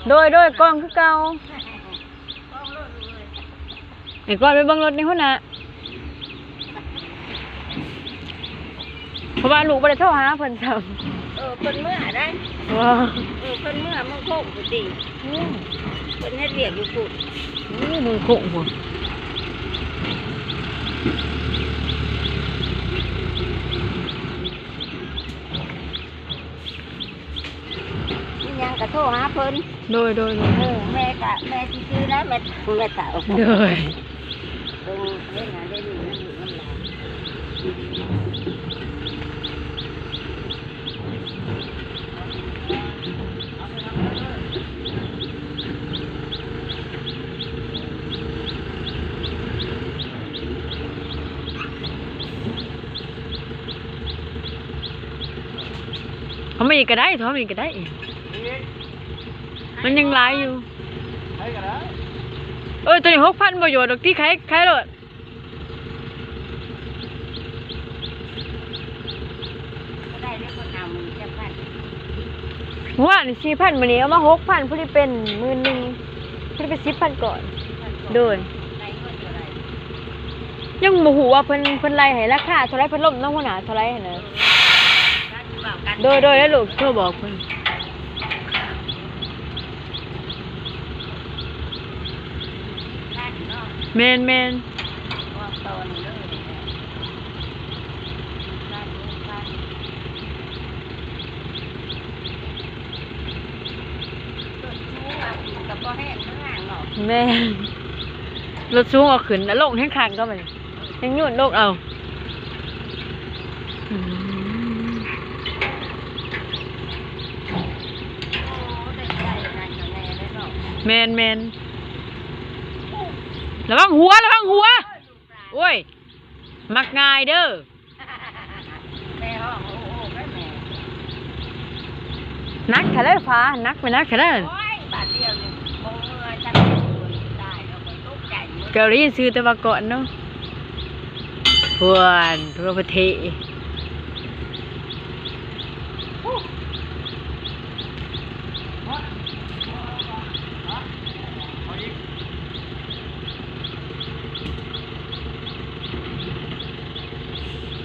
ໂດຍ ໂດຍ ກ້ອງຄືເກົ່າ. ໃຫ້ກ່ອນໄປເບິ່ງລົດນີ້ພຸ້ນນະ ເພາະວ່າລູກບໍ່ໄດ້ໂທຫາເພິ່ນຊ້ຳ. ເອີ ເພິ່ນເມືອໄດ໋. ເອີ ເພິ່ນເມືອເມືອງໂຂງພຸ້ນຕິ. ເພິ່ນເຮັດວຽກຢູ່ພຸ້ນ. ເມືອງໂຂງພຸ້ນ. ມີຫຍັງກໍໂທຫາເພິ່ນ. ໂດຍ ໂດຍ ໂດຍ. ເອີ ແມ່ກະ ແມ່ຊື່ໆ ແລ້ວ ແມ່ ແມ່ເຖົ້າ. ໂດຍ. ເບິ່ງເຮັດຫຍັງໄດ້ດີນຳລູກນຳຫຼານ. ເອົາມາອີກກໍໄດ້ ເອົາມາອີກກໍໄດ້. ມັນຍັງຫຼາຍຢູ່. ເອີ ໂຕນີ້ຫົກພັນບໍ່ຢູ່ດອກຕິ ຂາຍ ຂາຍໂລດ. ບໍ່ໄດ້ເດ້ ເພິ່ນເອົາມື້ຈັກພັນ. ມື້ວານສີ່ພັນ ມື້ນີ້ເອົາມາຫົກພັນ ພໍດີເປັນໝື່ນໜຶ່ງ ພໍດີເປັນສິບພັນກ້ອນ. ໂດຍ. ຍັງບໍ່ຮູ້ວ່າເພິ່ນ ເພິ່ນໄລ່ໃຫ້ລາຄາເທົ່າໃດ ເພິ່ນລົມນຳຫົວໜ້າເທົ່າໃດຫັ້ນນະ. ໂດຍ ໂດຍ ແລ້ວລູກໂທບອກເພິ່ນ. ແມ່ນໆ. ແມ່ນ. ລົດສູງເອົາຂຶ້ນ ລົງແຮງຄັກກໍບັດນີ້ ຍັງໂຍນລົງເອົາ. ອືມ ແມ່ນໆ. ລະວັງຫົວ ລະວັງຫົວ. ໂອ້ຍ ມັກງ່າຍເດີ. ແມ່ຮ້ອງໂອ້ໂອ້ໄປແມ່. ໜັກແທ້ເລີຍຟ້າ ໜັກໄປ ໜັກແທ້ເລີຍ. ໂອ້ຍ ບາດດຽວນີ້ບໍ່ເມືອຈັກ ຕາຍແລ້ວ ຂ້ອຍຕົກໃຈໝົດ. ກໍໄດ້ຍິນຊື່ແຕ່ວ່າກ່ອນເນາະ. ພວນ ພວນປະເທດ.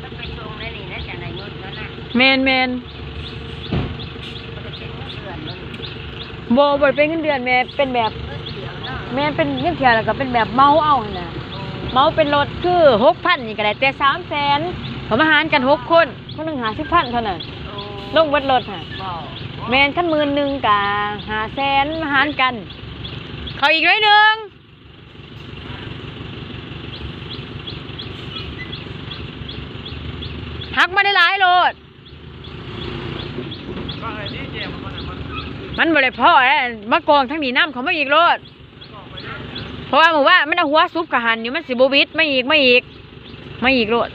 ມັນໄປສົ່ງໃນນີ້ນະ ຈັ່ງໄດ້ເງິນນັ້ນນະ. ແມ່ນໆ. ບໍ່ໄດ້ເປັນເງິນເດືອນເນາະນີ້. ບໍ່ ບໍ່ໄດ້ເປັນເງິນເດືອນ ແມ່ເປັນແບບ ເງິນທ່ຽວເນາະ. ແມ່ນ ເປັນເງິນທ່ຽວ ແລ້ວກໍເປັນແບບເໝົາເອົາຫັ້ນນະ. ໂອ້ ເໝົາເປັນລົດ ຄືຫົກພັນນີ້ກໍໄດ້ແຕ່ສາມແສນ ກໍມາຫານກັນຫົກຄົນ ຄົນໜຶ່ງຫ້າສິບພັນເທົ່ານັ້ນ. ໂອ້ ລົງເບິດລົດຫັ້ນ. ບໍ່ ແມ່ນ ຄັນໝື່ນໜຶ່ງກໍຫ້າແສນ ມາຫານກັນ ເຂົ້າອີກໜ້ອຍໜຶ່ງ. ຫັກມາຫຼາຍໆໂລດ. ມັນບໍ່ໄດ້ພໍແຫຼະ ມາກອງທາງນີ້ນຳ ເຂົ້າມາອີກໂລດ. ເພາະວ່າມື້ວານມັນເອົາຫົວສຸບກະຫັນຢູ່ ມັນຊິບໍ່ບິດ. ມາອີກ ມາອີກ ມາອີກໂລດ.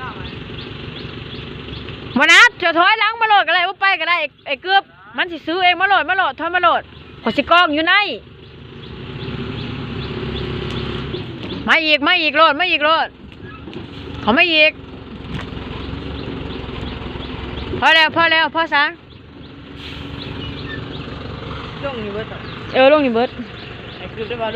ບໍ່ນະ ຈະຖອຍຫຼັງມາໂລດກໍໄດ້ ບໍ່ໄປກໍໄດ້ ໄອ້ເກືອບ. ມັນຊິຊື້ເອງ ມາໂລດ ມາໂລດ ຖອຍມາໂລດ ຂ້ອຍຊິກອງຢູ່ໃນ. ມາອີກ ມາອີກໂລດ ມາອີກໂລດ ເຂົ້າມາອີກ. ພໍແລ້ວ ພໍແລ້ວ ພໍຊະ. ລົງນີ້ເບິດ. ເອີ ລົງນີ້ເບິດ. ໄອ້ເກືອບໄດ້ວ່າ